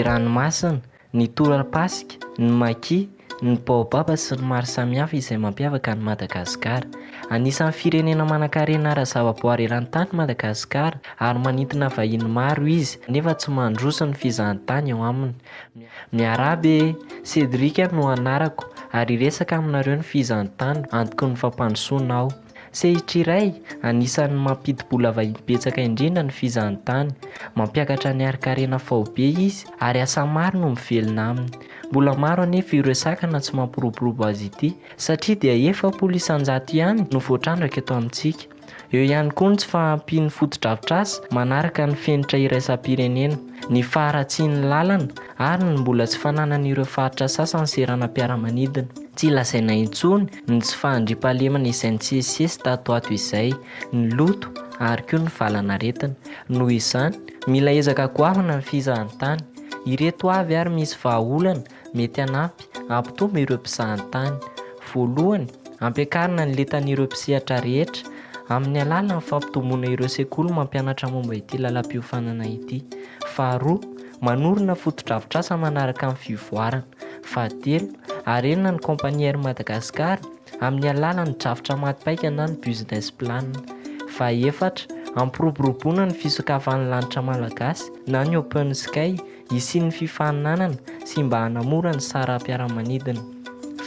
ranomasina, ny tora-pasika, ny maki, ny baobab sy ny maro samihafa izay mampiavaka an'i Madagasikara. Anisan'ny firenena manankarena ara-zavaboary eran-tany Madagasikara ary manintona vahiny maro izy nefa tsy mandroso ny fizahantany eo aminy. Miarahaba e! Cédric no anarako ary hiresaka aminareo ny fizahantany antoky ny fampandrosoana aho. Sehitra iray anisan'ny mampidi-bola vahiny betsaka indrindra ny fizahantany. Mampiakatra ny harin-karena faobe izy ary asa maro no mivelona aminy. Mbola maro anefa ireo sakana tsy mampiroborobo azy ity satria dia 40% ihany no voatrandraka eto amintsika. Eo ihany koa ny tsy fahampian'ny fotodrafitrasa manaraka ny fenitra iraisam-pirenena, ny faharatsian'ny lalana ary ny mbola tsy fananan'ireo faritra sasany seranam-piaramanidina. Tsy lazaina intsony ny tsy fahandriampahalemana izay nisesisesy tato ato izay, ny loto ary koa ny valanaretina. Noho izany, mila ezaka goavana ny fizahantany. Ireto avy ary misy vahaolana mety hanampy hampitombo ireo mpizahantany. Voalohany, ampiakarina ny lentan'ireo mpisehatra rehetra amin'ny alalan'ny fampitomboana ireo sekoly mampianatra momba ity lalam-piofanana ity. Faharoa, manorina fotodrafitrasa manaraka ny fivoarana. Fahatelo, arenina ny kaompania Air Madagascar amin'ny alalan'ny drafitra maty paika na ny business plan. Fahefatra, ampiroboroboana ny fisokafan'ny lanitra malagasy na ny open sky hisian'ny fifaninanana sy mba hanamora ny saram-piaramanidina.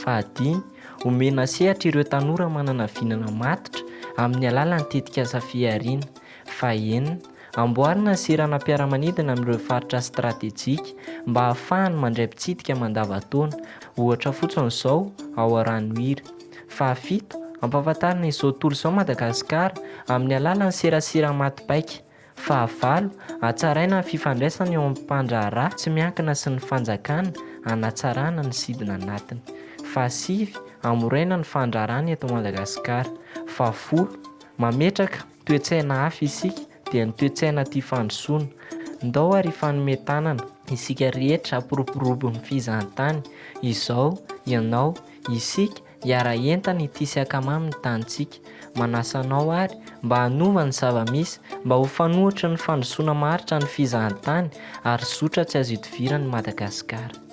Fahadimy, omena sehatra ireo tanora manana vinana matotra amin'ny alalan'ny tetikasa fihariana. Fahenina, Amboarina ny seranam-piaramanidina amin'ireo faritra stratejika mba hahafahany mandray mpitsidika mandavantaona, ohatra fotsiny izao ao Ranohira. Fahafito, ampahafantarina izao tontolo izao Madagasikara amin'ny alalan'ny serasera maty paika. Fahavalo, hatsaraina ny fifandraisana eo amin'ny mpandraharaha tsy miankina sy ny fanjakana hanatsarana ny sidina anatiny. Fahasivy, hamoraina ny fandraharahana eto Madagasikara. Fahafolo, mametraka. Toe-tsaina hafa isika dia ny toe-tsaina tia fandrosoana. Ndao ary hifanome tanana isika rehetra hampiroborobo ny fizahantany. Izao, ianao, isika, hiara-hientana ity sy hankamamy ny tanintsika. Manasa anao ary mba hanova ny zava-misy mba ho fanohitry ny fandrosoana maharitra ny fizahantany ary zotra tsy azo ihodivirana i Madagasikara.